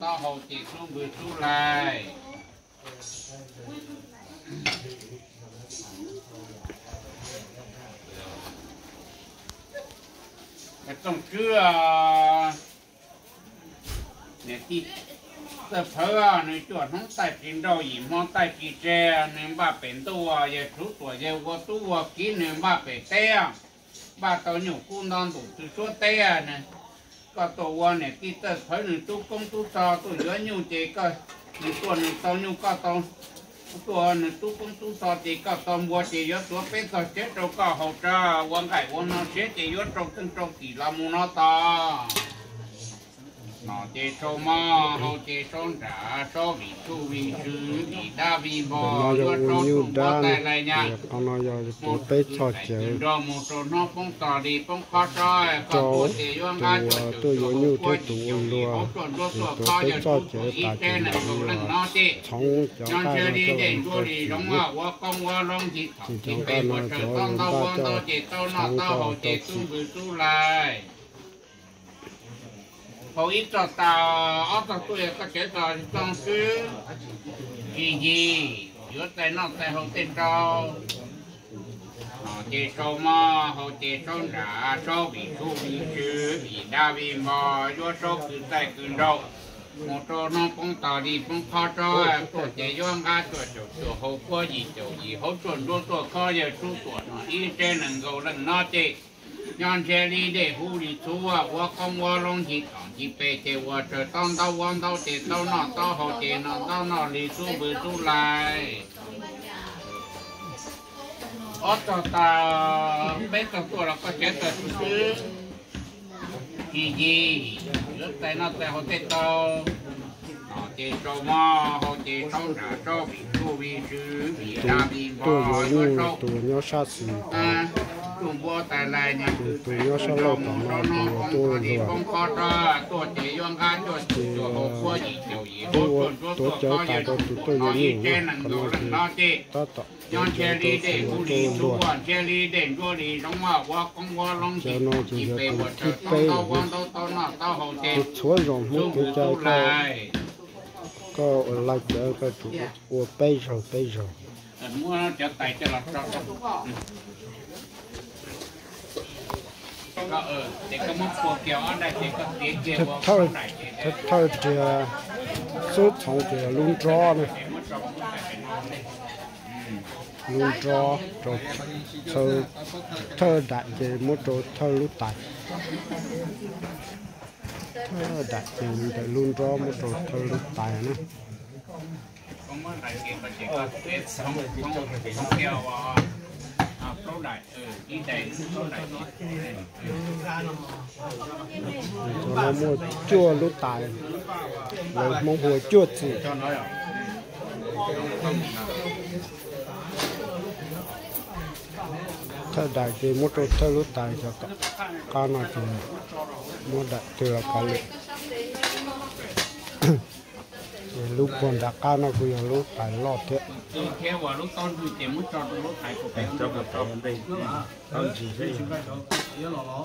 Taub hau ces xub npws xub laig. Txooj Tswb, niam tij Txawj Phawv, nws cuaj hnub taij tsis nrauj, yim hmo taij tsis tseg, nws npaj pem ntuj, yawg Tshuv Tuam yawg ua tub ua kiv, nws npaj pem teb, npaj tau nyuj kub nto ntuj txwv suab teb. Koj tuaj ua niam tij Txawj Phawv nws tub koob tub txho tuaj yuav nyuj ces koj, nws tuaj nws tau nyuj, koj tau, tuaj nws tub koob tub txho ces koj tau npua ces yuav tuav peb txog cawv rau koj haus tso, ua nqaij ua no siav ces yuav rau txeej rau tim los mus no tos. Noj ces sau mov, haus ces sau nram, sau vim txhuj vim tswv, vim dab vim npog, yuav sau kws npua tais lais nyaj. Qhov no yog tuav peb txog cawv rau tus uas tuaj yuav nyuj thiab tus ua luag, ces tuav peb txog cawv tas ces nws yuav txhoov cov nqaij no coj los mus rau tim, tim cov nqaij no cov npaj coj txhoov rau tim. Haus ib txog tas, ob txog tuaj yog koj cawv txog txooj xwb. Tsis yig, yuav txais noj txais haus tej rau. Noj ces sau mov, haus ces sau nram, sau vim txhuj vim tswv, vim dab vim npog, yuav sau kws txaij kws nraug, mus rau hnub poob tog li poob qhov tso, tuaj ces yuav nqab cuaj caum cuaj, haus puab yim caum yim, haus tsuaj ntsuab tuaj khob yawg Tshuv Tuam no ib tsev nees nkaum leej no ces nyob ntshe li dej huv li txhuv, ua qoob ua loo ncig tom ncig pes ces ua raws tau ntau ua ntau ces tau noj tau haus ces noj ntau noj li xub npws xub laig. Ob txog tas, peb txog tuaj los koj cawv txog xwb. Tsis yig, yuav txais noj txais haus tej tau. Noj ces sau mov, haus ces sau nram, sau vim txhuj vim tswv, vim dab vim npog, yuav sau tus nyob sab xis tas, tus npua tais lais nyaj, tus nyob sab laug tom no tus uas tuaj ua luag, tuaj ces yuav nqab cuaj caum cuaj, haus puab yim caum yim, haus tsuaj ntsuab tuav cawv tas rau tus tuaj yuav nyuj no ces tab tom tuav cawv rau tus uas tuaj ua luag. Cov no ces yog tus thib peb lawm. Ces txhua zaus Hmoob kev cai koj, koj ua laij cawv koj tsum ua peb zaug peb zaug. Thawj, thawj riag xub txhoov ces yog lub nrob na. Lub nrob rau, thawj daim ces muab rau thawj lub tais. Thawj daim ces ntawm lub nrob muab rau thawj lub tais na. Cov no muaj cuaj lub tais, lawv Hmoob hu ua cuaj txwm. Thawj daim ces muab rau thawj lub tais, cov tom qab no ces muab daim twg los kav liam. Ces lub puag nram qab no kuj yog lub tais loj thiab.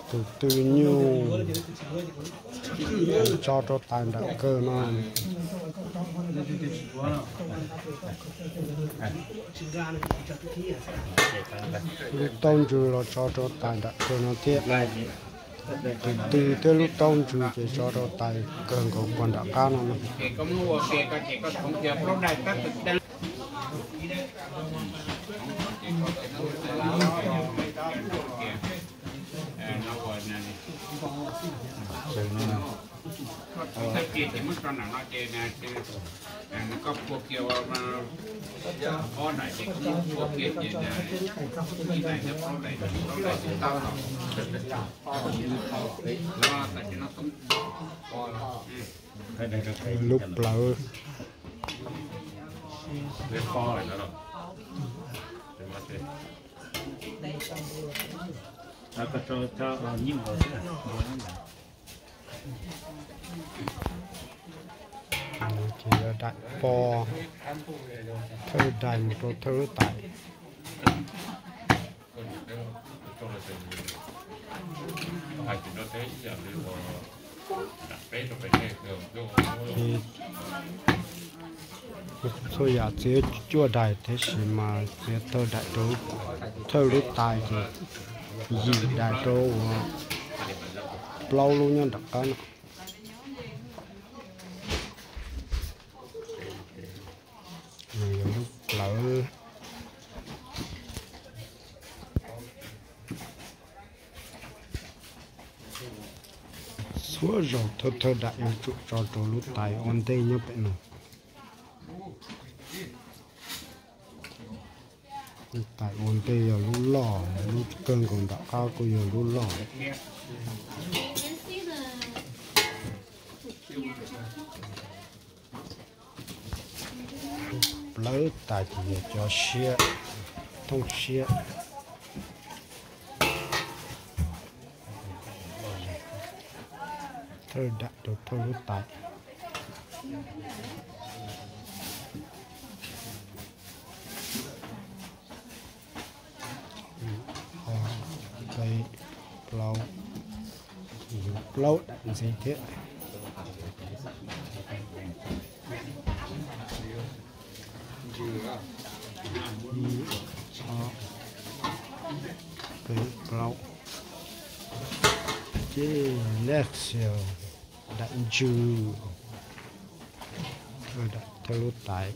Tus twg nyuj tso rau tais nram kawg no. Lub taub ntswg los tso rau tais nram kawg no thiab. Tus twg thiab lub taub ntswg ces tso rau tais kawg nkaus puag nram qab no na. Lub plawv. Ces yog daim pog, thawj daim mus rau thawj lub tais. Txhua yam txiav cuaj daim, tab sis mas txiav thawj daim rau, thawj lub tais ces yim daim rau plaub lub nyob nram qab no. Yog lub plawv. Txhua zaus thawj thawj daim yuav tsum tso rau lub tais ua ntej nyob pem no. Lub tais ua ntej yog lub loj, lub kawg nkaus nram qab kuj yog lub loj. Lub plawv tais ces yog cov siab, thooj siab. Thawj daim rau thawj lub tais. Ob, peb, plaub, plaub daim ntxiv thiab. Ib, ob, peb, plaub. Ces next yog daim ntsws, thawj lub tais.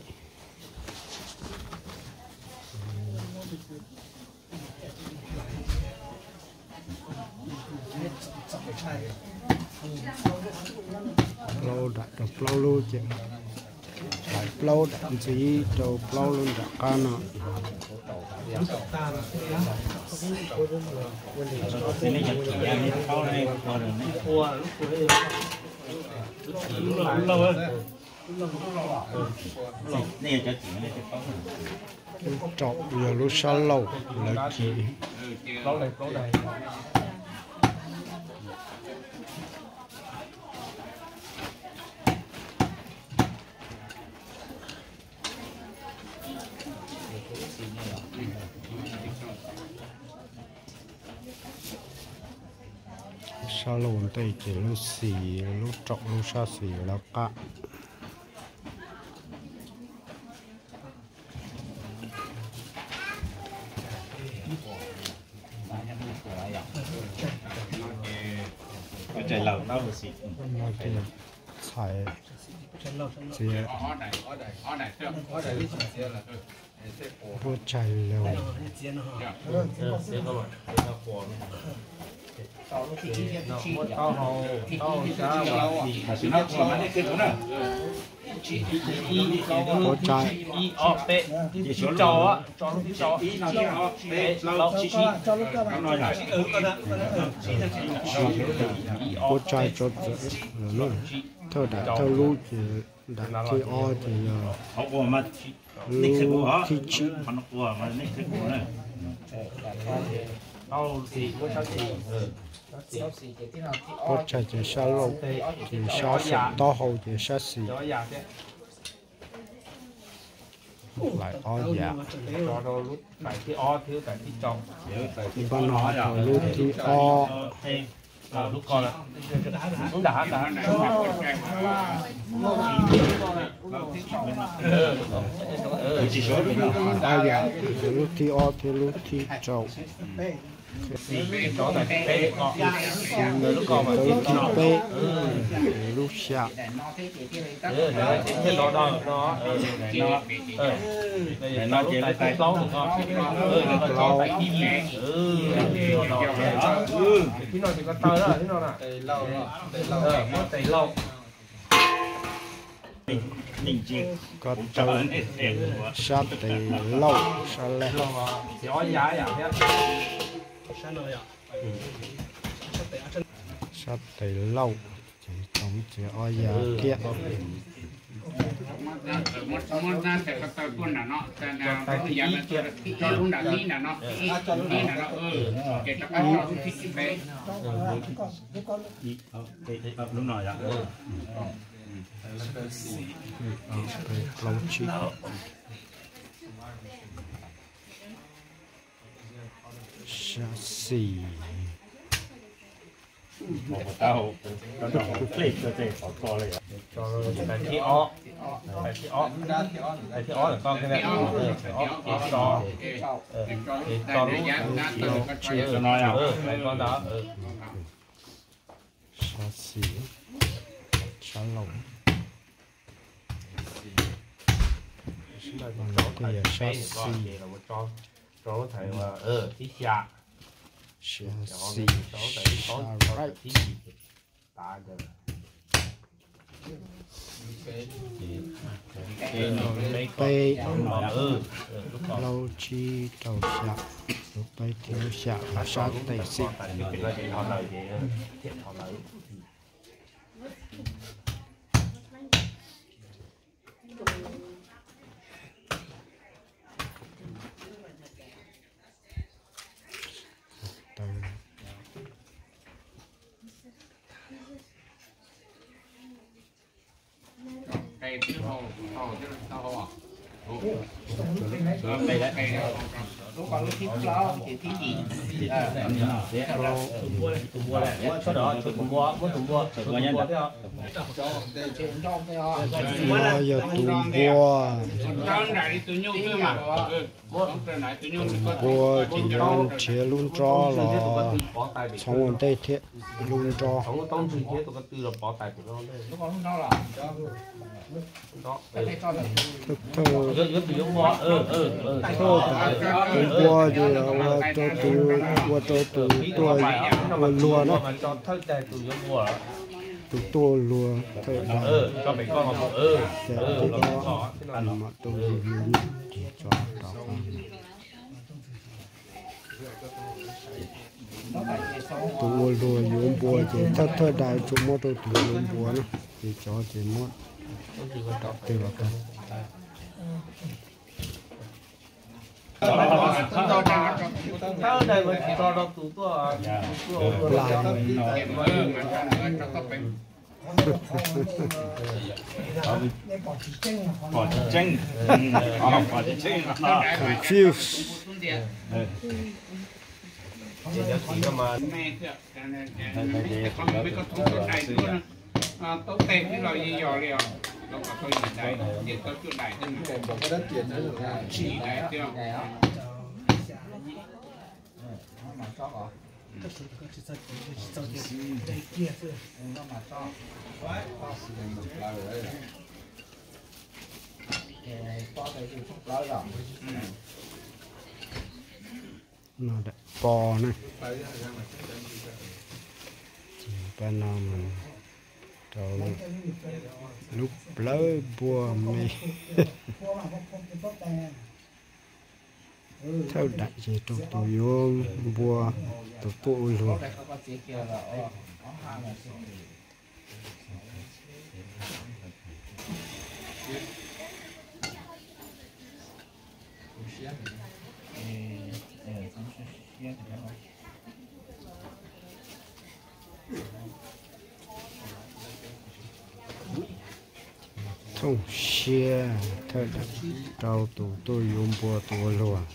Plaub daim rau plaub lub ces, daim plaub daim ntxiv rau plaub lub nram qab no. Lub raum yog lub sab laug lawv ci. Sab laug ntej ces lub xis, lub raum lub sab xis lawv qab. Txhais txiav, puab tsaig laug. Puab tsaig. Puab tsaig tso, thawj daim thawj lub ces daim thib ob ces yog lub thib tsib. Puab tsaig ces sab laug, ces sab saum taub hau ces sab xis. Hlais ob yam. Npaj no ho tau lub thib ob. Ob yam, lub thib ob thiab lub thib rau. Lub thib peb, lub xya. Plaub. Ko taw, sab tes lauj, sab lej. Sab tes lauj, ces tau txiav ob yam thiab. Lub no yog plaub tsib, sab xis. Tais thib ob, tais thib ob, tais thib ob, tais thib ob, tais thib ob, ces tso lub, tais thib ob ntawd. Sab xis, sab laug. Twb yog sab xis, sab xis, sab right. Peb, plaub tsib rau xya, plaub peb plaub xya, sab tes xwb. Yog tus npua, tus npua ces yuav nrhiav lub nrob los txhoov ua ntej thiab lub nrob. Thawj, thawj, thawj, tus npua ces ua rau tus, ua rau tus tuaj ua luag na. Tus tuaj ua luag thawj dais, ces tus ko mam tuaj ua luag na, ces tso rau qab. Tus ua luag yuav npua ces thawj, thawj dais tsuas muab rau tus yuav npua na, ces cov ces muab rau tej los tau. Pom tsis tseeb, pom tsis tseeb, confuse. Tau tej twb los yeej yog li os, tau kom tau yim daim, ces tau cuaj daim xwb mas. Yim daim xwb. No daim pos na. Ces pab no mus rau lub plawv npua me. Thawj daim ces rau tus yuav npua, tus tuaj ua luag. Thooj siab, thawj daim rau tus tuaj yuav npua, tus ua luag.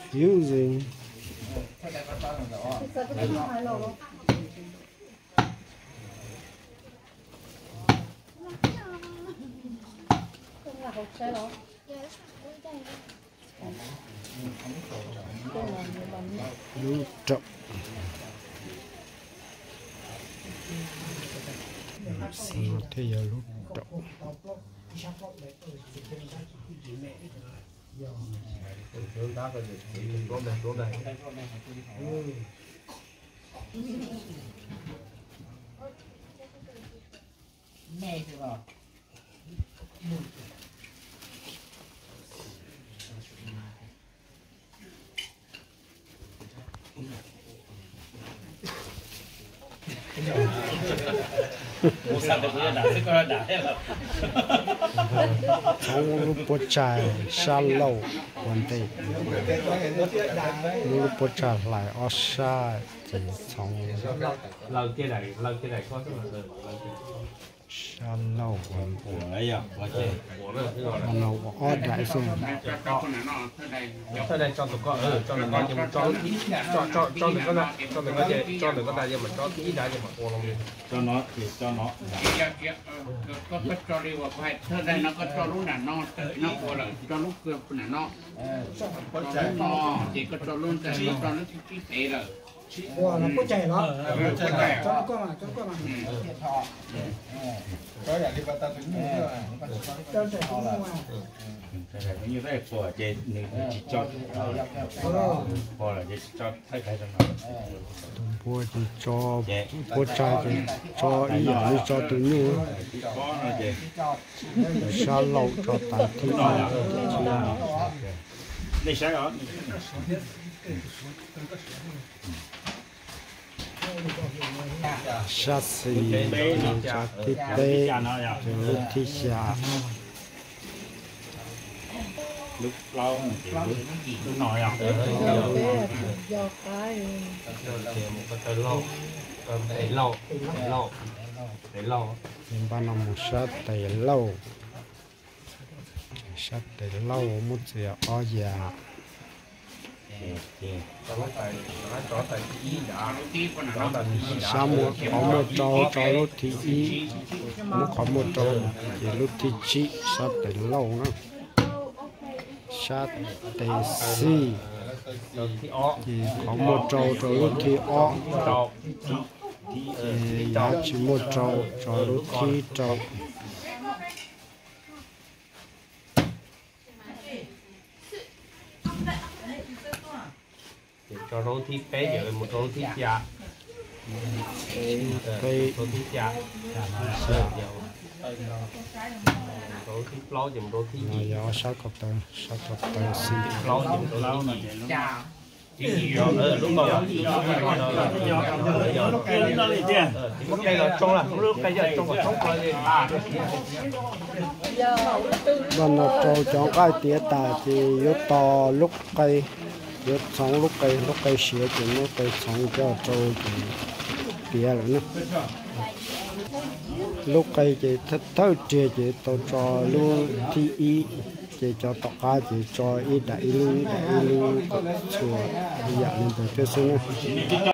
Confusing. Lub raum. Thiaj yog lub raum. Txhoov lub puab tsaig sab laug ua ntej, muab lub puab tsaig hlais ob sab ces txhoov sab laug ua ntej. Ua ua ob daim xwb. Tso ntawm ko, tso ntawm ko ces, tso ntawm ko ces, tso ntawm ko ces ib daim ces mam tso ib daim ces mam ua los. Tso no ces tso no. Koj tso li uas kuv hais thawj daim no, koj tso lub nram no, no ua lawm, tso lub nram no. Tso lub no ces koj tso lub ntawm no, tso lub thib tsib pem lawm. Ua no puab tsaig los? Tso no koj mas, tso koj mas. Tus npua ces tso, puab tsaig ces tso ib yam li tso tus nyuj. Sab laug tso tas thib ib. Sab xis tso thib peb, ces lub thib xya. Ces npaj no mus sab tes lauj. Sab tes lauj muab txiav ob yam. Sab muab qhov muaj rau tso lub thib ib, muab qhov muaj rau ces lub thib tsib sab tes lauj na. Sab tes xis ces qhov muaj rau rau lub thib ob, ces yav tsis muaj rau tso lub thib rau. Ces tso rau lub thib peb ces mus rau lub thib xya. Peb, rau lub thib xya. Rau lub thib plaub ces mus rau lub thib yim. Yog sab ko taw, sab ko taw xis. Plaub ces mus rau lub thib yim. Lub qe los tsoo, lub qe yog tsoo kom tshoob qhov li a. Npaj no rau cov nqaij tiav tas ces yuav tos lub qe, yuav txhoov lub qe, lub qe siav ces muab qe txhoov coj rau ces tiav lawm na. Lub qe ces thawj riag ces tau tso lub thib ib, ces cov tom qab ces tso ib daim ib lub ib daim ib lub kom txhua yam li ntawd thiab xwb na.